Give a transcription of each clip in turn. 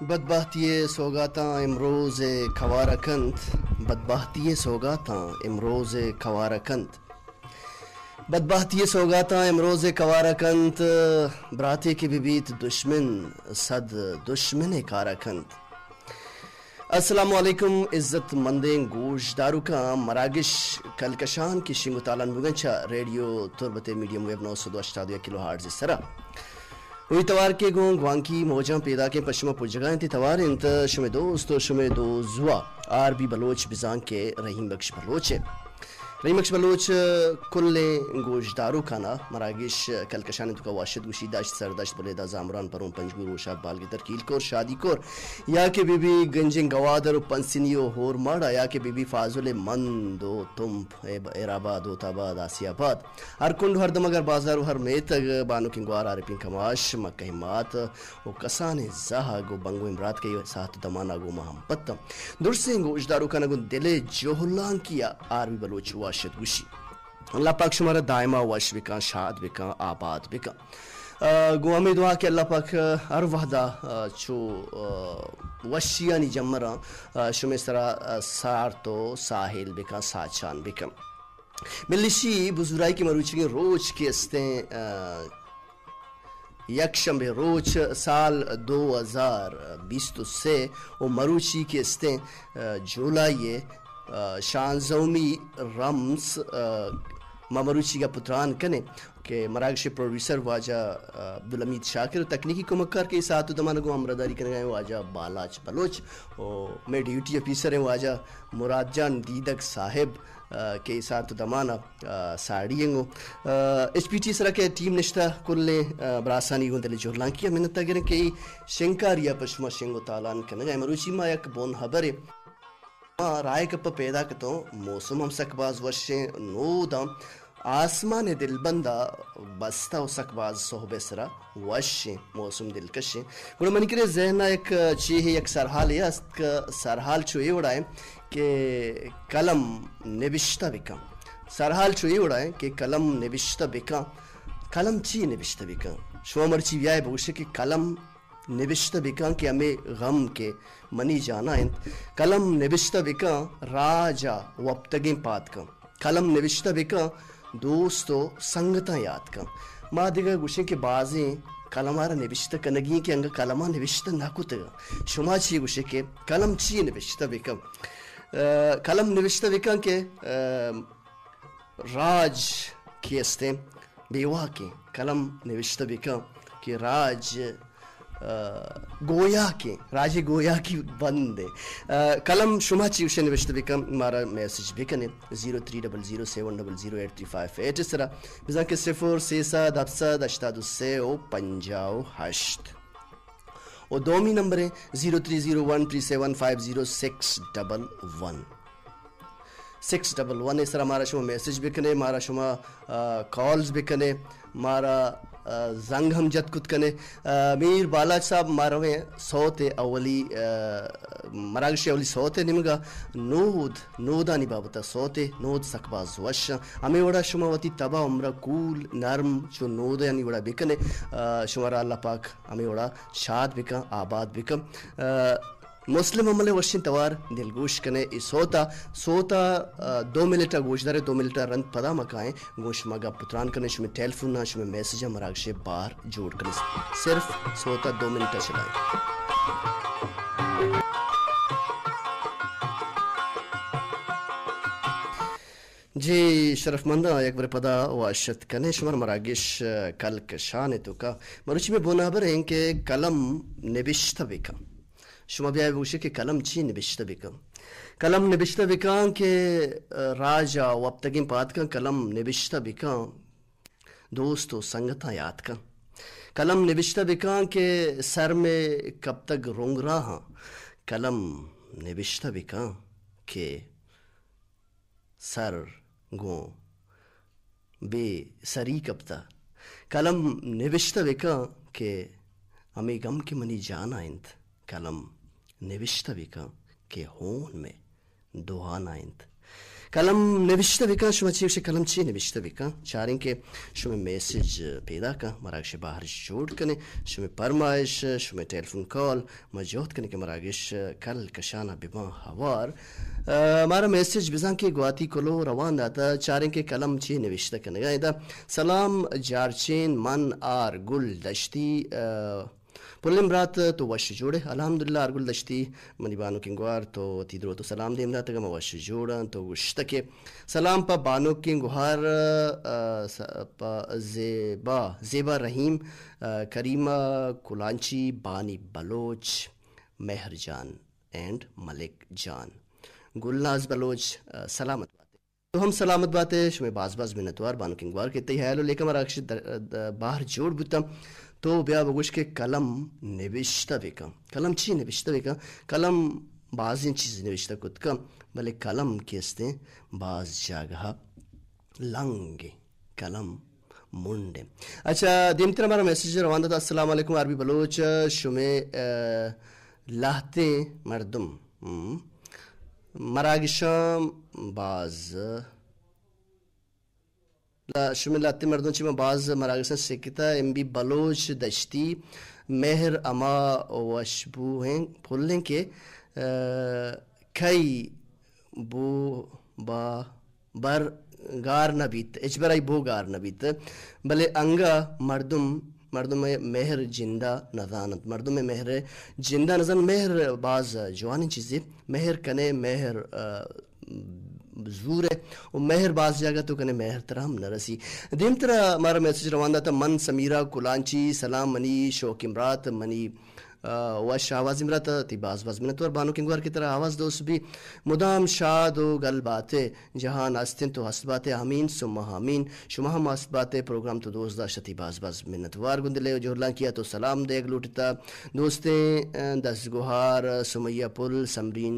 بدبہتی ءِ سوگاتاں امروز ءَ کوارہ کنت، بدبہتی ءِ سوگاتاں امروز ءَ کوارہ کنت۔ بدبہتی ءِ سوگاتاں امروز ءَ کوارہ کنت، براتے کہ بہ بیت دشمن، صد دشمن ءَ کارہ کنت۔ السلام علیکم عزت مندیں گوش داروکاں، مراگش کلکشان کہ شنگ و تالان بوگن چہ ریڈیو تربت میڈیم ویو نو سد و ہشتاد و یک کلو ہارٹز سرا۔ ہوئی توار کہ گوں گوانکی موجاں پیداکیں پہ شما پجگا انت، توار انت شمے دوست و شمے دوزوا آر بی بلوچ بزاں کہ رحیم بخش بلوچ ءَ۔ رحیم بخش بلوچ کلیں گوشداروکانا مراگش کلکشان توکا واشت گوشی داشت، سرداشت، بلیدہ، زامران، پرون، پنجگور، ہوشاب، بالگدر، کیلکور، شادی کور، یا کہ بی بی گنجیں گوادر و پنسنی و ہورماڑا، یا کہ بی بی فاضل مند و تمپ، ایب-، ایرآباد، ہوتآباد، آسیاباد۔ ہر کنڈ و ہر دمگ، ہر بازار و ہر میتگ، بانکیں گوار، عارفیں کماش، مکہیں مات و کسانیں زہگ و بنگویں برات کہ اے ساعت و دمانا گوں ما ہم پتاں۔ درسیں گوشداروکانا گوں دل ءِ جہلانکی ءَ آر بی بلوچ واشت گوشی۔ اللہ پاک شمارا دائما وش بکن، شاد بکن، آباد بکن۔ آ، گوں ہمے دعا کہ اللہ پاک ہر وہدا، آ، چو، آ، وشیانی جمراں، آ، شمے سرا، آ، سارت و ساہیل بکن، ساچان بکن۔ ملشی بزورائی کہ مروچیگیں روچ کہ استیں، آ، یک شنبے روچ سال دو ہزار بیست و سے و مروچی کہ استیں، آ، جولائی ءِ، آ، شانزدہمی رمس، آ، ما مروچیگا پتران کنیں کہ مراگش پروڈیوسر واجہ، آ، عبدالحمید شاکر و تکنیکی کمکار کہ اے ساعت و دمانا گوں ہمراہداری کنگا ایں واجہ بالاچ بلوچ و مئے ڈیوٹی آفیسر ایں واجہ مراد جان دیدگ صاحب، آ، کہ اے ساعت و دمانا، آ، ساڑی انگو۔ آ، ایچ پی ٹی سرا کہ ٹیم نشتہ کلیں، آ، براسانی گوں دل جہلانکی ءَ منت گریں کہ اے شنگکاری ءَ پہ شما شنگ و تالان کنگا ایں۔ مروچی ما یک بون ہبرے ما راہ کپ ءَ پیدا کتوں، موسم ہم سک باز وشیں، نوداں آسمان ءِ دلبند ءَ بستہ و سک باز سہب ءِ سرا وشیں، موسم دلکشیں۔ گڑا منی کرے ذہن ءَ یک چیہے، یک سرحالے است کہ سرحال چو اے وڑا ایں کہ قلم نبشتہ بکن۔ سرحال چو اے وڑا ایں کہ قلم نبشتہ بکن۔ قلم چی نبشتہ بکن؟ شما مرچی بیائے بگوشے کہ قلم نبشتہ بکن کہ ہمے غم کہ منی جانا انت۔ قلم نبشتہ بکن راج ءَ وپتگیں پاد کن۔ قلم نبشتہ بکن دوست و سنگتاں یات کن۔ ما دگہ گوشیں کہ بازیں قلم ءَ را نبشتہ کنگی ایں کہ انگہ قلم ءَ نبشتہ نہ کتگ۔ شما چی گوشے کہ قلم چی نبشتہ بکن؟ آ، قلم نبشتہ بکن کہ، آ، راج کہ استیں بیواکیں، قلم نبشتہ بکن کہ راج، آ، گویاکیں، راج گویاکی بند ایں۔ آ، قلم شما چی گوشے نبشتہ بکن، مارا میسج بکنے zero three double zero seven double zero eight three five eight سرا، بزاں کہ صفر سئے سد ہپت سد ہشتاد و سئے و پنجاہ و ہشت۔ و دومی نمبر ایں zero three zero one three seven five zero six double one. Six double one ءِ سرا مارا شما میسج بکنے، مارا شما، آ، کالز بکنے، مارا، آ، زنگ ہم جت کت کنے۔ آ، میر بالاچ صاحب، ما رویں سوت ءِ اولی، آ، مراگش ءِ اولی سوت ءِ نیمگا۔ نود، نودانی بابت ءَ سوت ءِ، نود سک باز وش۔ ہمے وڑا شما وتی تب ءَ عمر ءَ کول، نرم، چو نودانی وڑا بکنے۔ آ، شمارا اللہ پاک ہمے وڑا شاد بکن، آباد بکن۔ آ، مسلم امل ءِ وشیں توار دلگوش کنے اے سوت ءَ۔ سوت ءَ، آ، دو منٹ ءَ گوشدارے، دو منٹ ءَ رند پدا ما کائیں گوں شما گپ و تران کنیں، شمے ٹیلیفون ءَ، شمے میسج ءَ مراگش ءِ بہر جوڑ کنیں۔ صرف سوت ءَ دو منٹ ءَ چلائیں۔ جی شرفمنداں، یک برے پدا وش اتک کنیں شمارا مراگش، آ، کلکشان ءِ توکا۔ مروچی مئے بنہبر ایں کہ قلم نبشتہ بکن۔ شما بیائے بگوشے کہ قلم چی نبشتہ بکن؟ قلم نبشتہ بکن کہ، آ، راج ءَ وپتگیں پاد کن، قلم نبشتہ بکن دوست و سنگتاں یات کن۔ قلم نبشتہ بکن کہ سر مئے کپتگ رنگ راہاں۔ قلم نبشتہ بکن کہ سر گوں بے سری کپتہ۔ قلم نبشتہ بکن کہ ہمے غم کہ منی جان ءَ انت۔ قلم نبشتہ بکن کہ ہون مئے دہان ءَ انت۔ کلم نبشتہ بکن، شما چی گوشے، کلم چی نبشتہ بکن؟ چاریں کہ شما میسج پیدا کن، مراگش بہر جوڑ کنے، شما پرمائش، شما ٹیلیفون کال، ما جہد کنے کہ مراگش کل کشانا بباں ہوار۔ آ، مارا میسج بزاں کہ گواتی کلو روان داتا، چاریں کہ کلم چی نبشتہ کنگا ادا۔ سلام جارچین، من آر گل دشتی، آ، پلیں برات، تو وش جوڑے؟ الحمدللہ، آر گل دشتی، منی بانکیں گوار، تو وتی دروت و سلام دیم داتگ، ما وش جوڑاں۔ تو گوشتہ کہ سلام پہ بانکیں گوہار، آ، س-، پہ زیبا، زیبا رحیم، آ، کریمہ کلانچی، بانی بلوچ، مہر جان اینڈ ملک جان۔ گلناز بلوچ، آ، سلامت بات۔ تو ہم سلامت بات ئے، شمئے باز باز منتوار بانکیں گوار کہ تئی ہیال و لیکہ مراگش در-، د-، بہر جوڑ بوتاں۔ تو بیا بگوش کہ کلم نبشتہ بکن۔ کلم چی نبشتہ بکن؟ کلم بازیں چیز نبشتہ کت کن، بلے کلم کہ استیں باز جاگہ لنگ ایں، کلم منڈ ایں۔ اچھا، دیمتر ہمارا میسج روان داتا، السلام علیکم آر بی بلوچ، شمئے، آ، لہتیں مردم، ہم، مراگشاں باز، لا-، شمئے لہتیں مردم چی من باز مراگشاں سکتا، ایم بی بلوچ دشتی، مہر ہما وشبوہیں پلیں کہ، آ، کئی بو با بر گار نہ بیت، ہچبر آئی بو گار نہ بیت، بلے انگہ مردم، مردم ء مہر جندا نہ زانت، مردم ء مہر جندا نہ زانت۔ مہر باز جوانیں چیزے، مہر کنے، مہر، آ، زور ء، و مہر باز جاگہ تو کنے مہر ترا ہم نہ رسی۔ دیمترا مارا میسج روان داتا، من سمیرہ کلانچی، سلام منی شوقیں برات، منی آ، وش آوازیں برات، تئی باز باز منتوار بانکیں گوار کہ ترا آواز دوست بی۔ مدام شاد و گل بات ئے، جہان ہست انت و ہست بات ئے، آمین ثم آمین۔ شما ہم ہست بات ئے، پروگرام تو دوست داشت، تئی باز باز منتوار۔ گوں دل ء جہلانکی ء تو سلام دیگ لوٹتا۔ دوستیں، آ، دزگوہار، سمیہ پل، سمرین،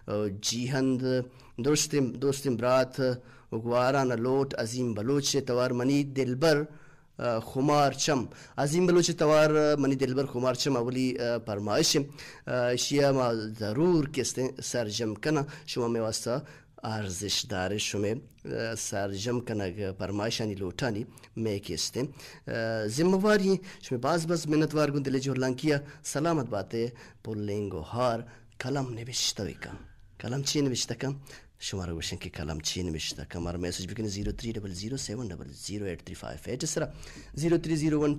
آ، جیہند، درستیں، دوستیں برات و گواران لوٹ، عظیم بلوچ ء توار منی دلبر، آ، خمار چم۔ عظیم بلوچ ء توار، آ، منی دلبر خمار چم اولی، آ، پرمائش انت۔ آ، اشی ء ما ضرور کہ استیں سرجم کناں۔ شما مئے واسطہ ارزش دار ئے، شمئے، آ، سرجم کنگ پرمائشانی لوٹانی مئے کہ استیں، آ، ذمہ واری انت۔ شمئے باز باز منتوار گوں دل ء جہلانکی ء۔ سلامت بات ئے پلیں گوہار۔ کلم نبشتہ بکن۔ کلم چی نبشتہ کن؟ شمارا گوشن کہ کلم چی نبشتہ کن۔ مارا میسج بکن zero three double zero seven double zero eight three five eight سرا، zero three zero one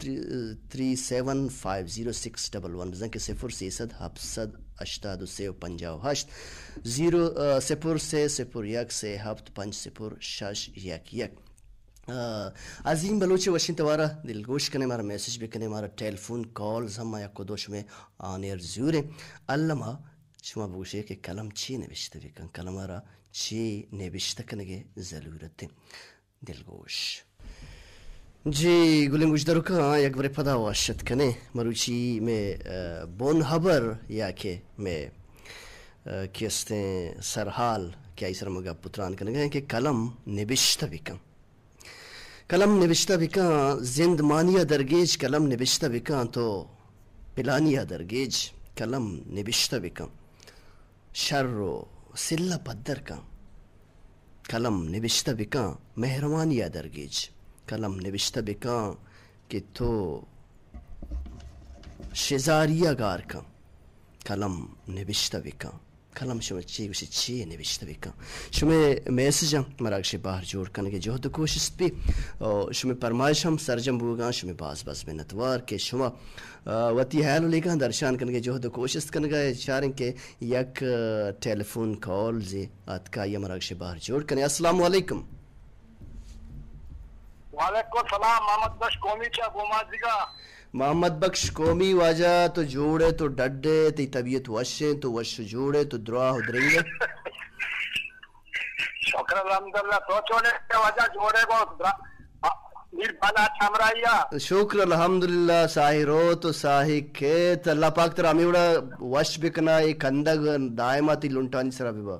three seven five zero six double one, بزاں کہ صفر سیصد ہپت سد ہشتاد و سے و پنجاہ و ہشت، زیرو، آ، صفر سے صفر یک سے ہپت پنچ صفر شش یک یک۔ آ، عظیم بلوچ وشیں توارا دلگوش کنے، مارا میسج بکنے، مارا ٹیلیفون کالز ہم ما یک و دو شمے آن ایئر زوریں۔ الما شما بگوشے کہ کلم چی نبشتہ بکن، کلم ء را چی نبشتہ کنگے ضلورت انت۔ دلگوش۔ جی، گلیں گوشداروکاں، یک برے پدا وش اتک کنے۔ مروچی مئے، آ، بن ہبر یا کہ مئے، آ، کہ استیں سرحال کہ آئی سر ما گپ و تران کنگا ہیں کہ کلم نبشتہ بکن۔ کلم نبشتہ بکن، زندمانی ء درگیج، کلم نبشتہ بکن تو پلانی ء درگیج، کلم نبشتہ بکن۔ شر و سلہ پدر کن۔ کلم نبشتہ بکن، مہروانی ء درگیج۔ کلم نبشتہ بکن کہ تو شزاری ء گار کن۔ کلم نبشتہ بکن۔ کلم شما چی گوشی، چی نبشتہ بکن؟ شمے میسج ہم مراگش بہر جوڑ کنگے جہد و کوشست بی۔ او شمے پرمائش ہم سرجم بوگاں، شمے باز باز منتوار کہ شما آ، وتی ہیال و لیکہاں درشان کنگے جہد و کوشست کنگا۔ چاریں کہ یک، آ، ٹیلیفون کالزے آتکا، آئی ء مراگش بہر جوڑ کنے۔ السلام علیکم۔ وعلیکم السلام، محمد بخش قومی چا گومازیگا۔ محمد بخش قومی، واجہ تو جوڑ ئے، تو ڈڈ ئے، تئی طبیعت وش ایں، تو وش و جوڑ ئے، تو دراہ و درنگ ئے۔ شکر الحمدللہ، تو چون ئے واجہ، جوڑ ئے گو برا-، آ، میر بنا چمرائی آ۔ شکر الحمدللہ، ساہی روت و ساہی کیت، اللہ پاک ترا ہمے وڑا وش بکنا، اے کندگ دائما تئی لنٹانی سرا ببا۔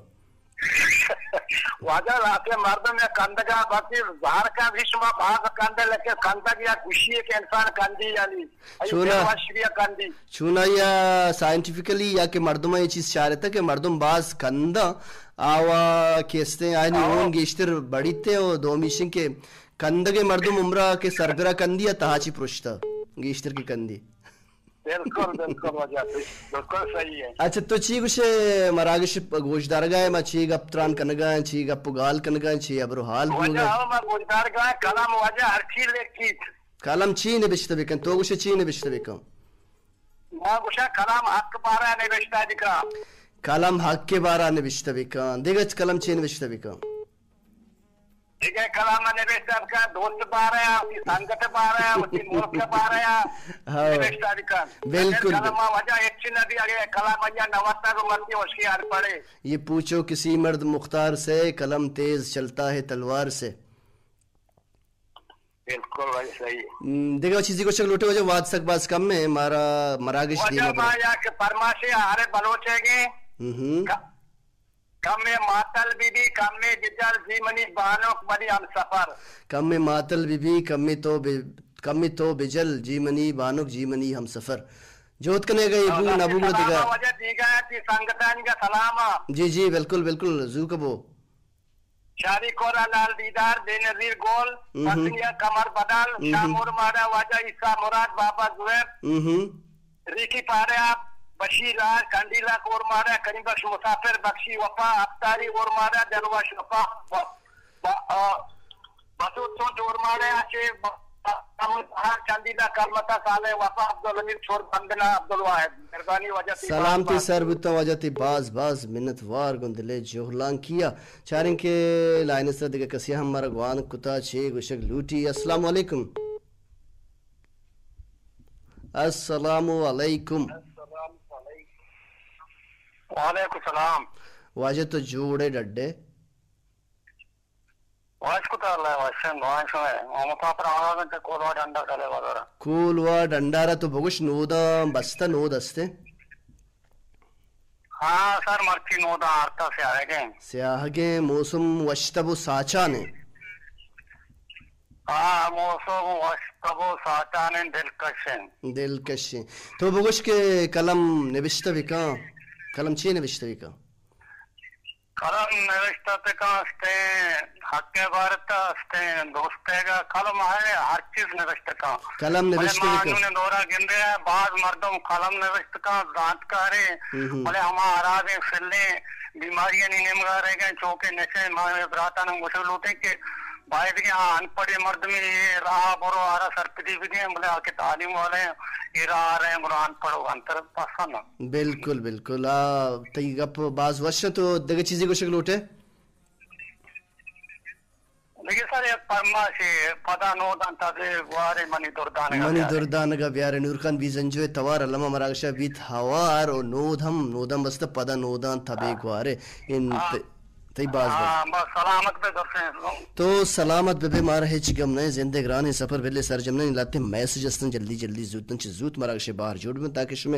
واجہ، کہ مردم یک کندگا بلکہ زہر کن، شما باز کندے، لیکن کندگ یک گوشی ہے کہ انسان کندی، یعنی، ای چونا؟ دل وش بیا کندی۔ چونا یا سائنٹیفکلی یا کہ مردم یہ چیز چارتا کہ مردم باز کنداں، آوا کہ استیں آئینی ہاں۔ اون گیشتر بڑیتے و دومیشن کہ کندگے مردم عمرہ کہ سربرا کندی یا تہا چی پرشتہ گیشتر کہ کندی۔ بالکل، بالکل واجہ، بالکل صحیح ہے۔ اچھا، تو چی گوشے، مراگش گوشدارگا ہے، ما چی گپ تران کنگا ہیں، چی گپ و گال کنگا ہیں، چی ابر و حال واجہ، بوگا؟ ہاں، ما گوشدارگا ہیں، کلام واجہ ہر چی لکھیت۔ کلام چی نبشتہ بکن؟ تو گوشے چی نبشتہ بکن؟ ما گوشا کلام حق بارہ نبشتہ بکن۔ کلام حق کے بارہ نبشتہ بکن۔ دیگہ کلام چی نبشتہ بکن؟ دگہ کلام نبشتہ بکن، دوست بارہ، وتی سنگت بارہ، وتی ملک بارہ ہاں۔ نبشتہ بکن۔ بالکل۔ اگر کلام واجہ ہچ نبی، اگر کلام یا نوتا کو مرتی وشکی ہر پڑے۔ یہ پوچھو کسی مرد مختار سے، قلم تیز چلتا ہے تلوار سے۔ بالکل بھائی صحیح۔ ہم، دگہ چیزی گوشگ لوٹے واجہ، واد سک باز کم ہے، مارا مراگش واجہ دیما ما برو۔ یا کہ پرماشے آرے بلوچے گے۔ ہم۔ کمے ماتل بہ بی، کمے بجل، جی منی بانک، منی ہمسفر۔ کمے ماتل بہ بی، کمے تو بہ، کمے تو بجل، جی منی بانک، جی منی ہمسفر۔ جہد کنے گئے بو، نہ بو دگہ۔ واجہ دیگا ہے، تی سنگتانی کا سلام۔ جی، جی، بالکل، بالکل، زو کبو۔ شاری کورا لال دیدار، بے نظیر گول، ہم۔ پسنیا کمر بدل، ہم۔ شامور ماڑا واجہ عیسیٰ مراد، بابا زبیر۔ ہم۔ ریکی پارہ، بشیر آر، کنڈیلا کور مارہ، کریم بخش مسافر، بخشی وفا، افتاری اور مارہ، دلوش وفا، ب-، ب-، آ، بسوت سوچ اور مارہ، چے ب-، ب-، ہر چندیلا کلمتا صالح وفا، عبدالحمید چھور بندنا، عبدالواحد۔ مہربانی واجہ تی سلام باز تی باز۔ سر بوتاں واجہ تی باز باز منت وار گوں دلے جہلانکیا۔ چاریں کہ لائن سر دگہ کسی ہم مارا گوان کتا چے گوشگ لوٹی۔ السلام علیکم۔ السلام علیکم۔ وعلیکم السلام۔ واجہ تو جوڑے ڈڈے؟ واش کتا اللہ، واشن دعائیں شمے۔ ہم مسافر آواز انت کولوا ڈنڈا کلے بازار۔ کولوا ڈنڈارا تو بگوش نوداں بستہ نود استے؟ ہاں سر، مرچی نوداں آرتا سیاہگیں۔ سیاہگیں موسم وشتب و ساچانے۔ ہاں، موسم وشتب و ساچانے، دلکشیں۔ دلکشیں۔ تو بگوش کہ قلم نبشتہ بکاں؟ قلم چے نبشتہ بکاں؟ قلم نبشتہ بکاں استیں، حق بارتا استیں، دوستیگا قلم ہے، ہر چیز نبشتہ کاں۔ قلم بلے نبشتہ ما بکاں۔ انوں نے دورا گندے ہیں، باز مردم قلم نبشتہ کاں، زانتکاریں، ہم ہم۔ بلے ہما ہرابیں سلیں بیماریانی نیمگا رہ گئے، چونکہ نشے ما براتان ہم گوشگ لوٹیں کہ باید کہ آ ان پڑھیں مردمی یہ راہ برو، آرا سرپدی بدیں، بلے آ کہ تعلیم والے ہیں، یہ راہ رہے ہیں، گڑا ان پڑھ و انتر پسند۔ بالکل، بالکل۔ آ، تئی گپ باز وش انت، تو دگہ چیزے گوشگ لوٹے؟ دگہ سر یک پرماشے، پدا نوداں تبے گوارے منی دردانگا منی بیارے۔ دردانگا بیارے۔ نور خان بیزنجو ءِ توار الما مراگشا بیت ہوار و نود ہم نوداں بستہ پدا نوداں تبے گوارے۔ ان ہاں۔ ت-، تئی باز باز۔ ہاں، بس سلامت بے درسیں۔ تو سلامت ببے، مارا ہچ گم نہ، زندے گرانیں سفر بلے سرجم نہ، لہتے میسج استن جلدی جلدی زوتن چہ زوت مراگشے بار جوڑ بن تاکہ شمے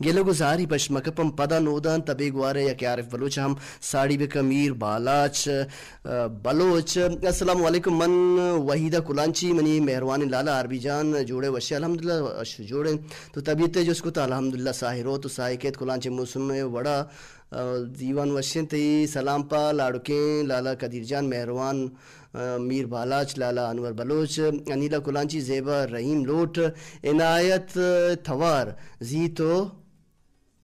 گلگ و زاری پش مکپم۔ پدا نوداں تبے گوارے یا کہ عارف بلوچ ہم ساڑی بکن، میر بالاچ، آ، بلوچ۔ السلام علیکم، من وحیدہ کلانچی، منی مہروانیں لالا آر بی جان جوڑے وشے؟ الحمدللہ وش جوڑے۔ تو طبیعت جست کت؟ الحمدللہ ساہی روت و ساہی کیت، کلانچی موسم وڑا۔ آ، دیوان وشیں، تئی سلام پہ لاڑکیں لالا قدیر جان، مہروان، آ، میر بالاچ، لالا انور بلوچ، انیلا کلانچی، زیبا رحیم لوٹ، عنایت توار، زی تو